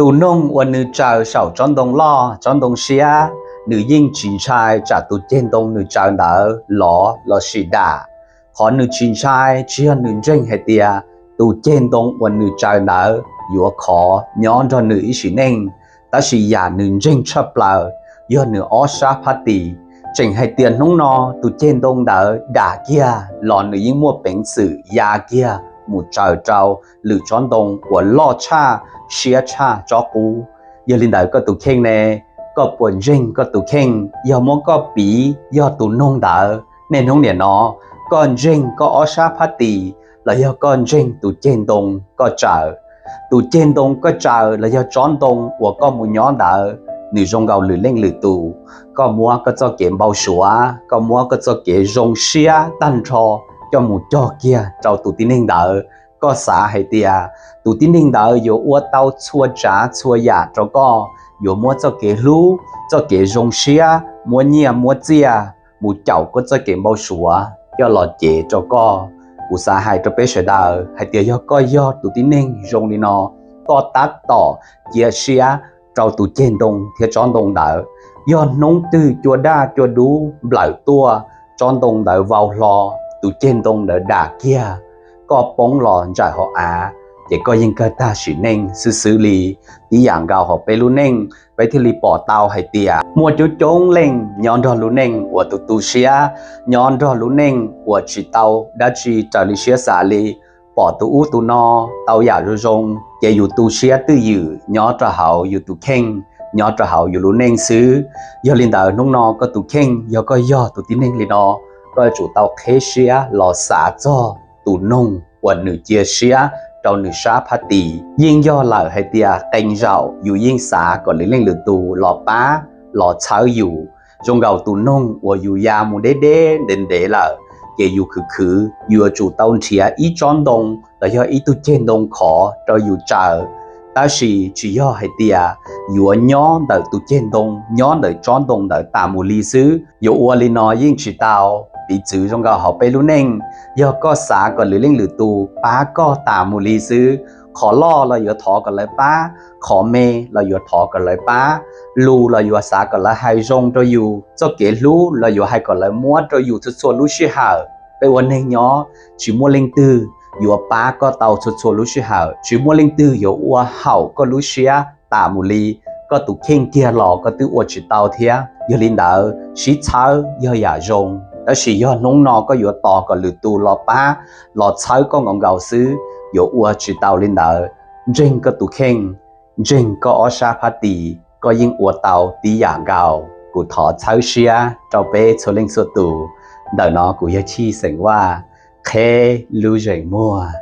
Tus noog uas nws tsaws saum tsob ntoo loj, tsob ntoo siab, nws yeej tsis ntshai tsam tus ceg ntoo nws tsaws ntawd lov lossis dam. Qhov nws tsis ntshai tsis yog nws ntseeg hais tias tus ceg ntoo uas nws tsaws ntawd yuav khov nyob nrog nws ib sim neej, tab sis yam nws ntseeg tshaj plaws yog nws ob sab phab tis. Tseem hais tias hnub no tus ceg ntoo ntawd dam kiag los nws yeej muaj peev xwm ya kiag mus tsaws rau lwm tsob ntoo uas loj tshaj, siab tshaj tsob qub. Yog li ntawd koj tus kheej ne, koj puas ntseeg koj tus kheej? Yog muab koj piv yog tus noog ntawd, niaj hnub niam no koj ntseeg koj ob sab phab tis los yog koj ntseeg tus ceg ntoo koj tsaws? Tus ceg ntoo koj tsaws los yog tsob ntoo uas koj mus nyob ntawd, nws zoo nkaus lwm leej lwm tus. Koj muab koj txoj kev npau suav, koj muab koj txoj kev zoo siab tag nrho coj mus cog kiag rau tus tib neeg ntawd. Koj xav hais tias tus tib neeg ntawd yuav ua tau txhua tsav txhua yam rau koj, yuav muab txoj kev hlub, txoj kev zoo siab, muab nyiaj muab txiaj mus caum koj txoj kev npau suav coj los cev rau koj. Kuv xav hais rau peb sawv daws hais tias yog koj yog tus tib neeg zoo li no, koj tab tom cia siab rau tus ceg ntoo thiab tsob ntoo ntawd. Yog hnub twg cua daj cua dub nplawm tuaj, tsob ntoo ntawd vau hlo, tus ceg ntoo ntawd dam kiag, koj poob los ntsawm hauv av, ces koj yeej kawg tag sim neej xwb xwb li. Tib yam nkaus hauv peb lub neej, peb thiaj li pom tau hais tias muaj coob coob leej nyob nrog lub neej uas tu tu siab, nyob nrog lub neej uas tsis tau dab tsi raws li siab xav li, pom tus ub tus no tau yam zoo zoo, ces yus tu siab twj ywm nyob rau hauv yus tus kheej, nyob rau hauv yus lub neej xwb. Yog li ntawd hnub no koj tus kheej, yog koj yog tus tib neeg li no, koj yuav tsum tau qheb siab los xav txog tus noog uas nws cia siab rau nws sab phab tis. Yeej yog lawm hais tias qee zaum yus yeej xav kom lwm leej lwm tus los pab, los txhawb yus. Zoo nkaus tus noog uas yus ya mus deb deb ntev ntev lawm, ces yus khwv khwv, yus yuav tsum tau nrhiav ib tsob ntoo los yog ib tug ceg ntoo khov rau yus tsaws. Tab sis tsis yog hais tias yuav nyob ntawm tus ceg ntoo, nyob ntawm tsob ntoo ntawd tas mus li xwb. Yuav ua li no yeej tsis tau. Piv txwv zoo nkaus hauv peb lub neej, yog koj xav kom lwm leej lwm tus pab koj tas mus li xwb, qhov loj los yuav thov kom lawv pab, qhov me los yuav thov kom lawv pab, lus los yuav xav kom lawv hais zoo rau yus, txoj kev hlub los yuav hais kom lawv muab rau yus txhua txhua lub sij hawm. Peb ua neeg nyob, tsis muaj leej twg yuav pab koj tau txhua txhua lub sij hawm, tsis muaj leej twg yuav ua haum koj lub siab tas mus li. Koj tus kheej kiag los koj twb ua tsis tau thiab. Yog li ntawd sib txhawb yog yam zoo, tab sis yog hnub no koj yuav tos kom lwm tus los pab, los txhawb koj nkaus nkaus xwb, yuav ua tsis tau li ntawd. Ntseeg koj tus kheej, ntseeg koj ob sab phab tis, koj yeej ua tau tib yam nkaus. Kuv thov txhawb siab rau peb txhua leej txhua tus. Ntawm no kuv yog Chij xeem Vaj, qheb lub zeem muag.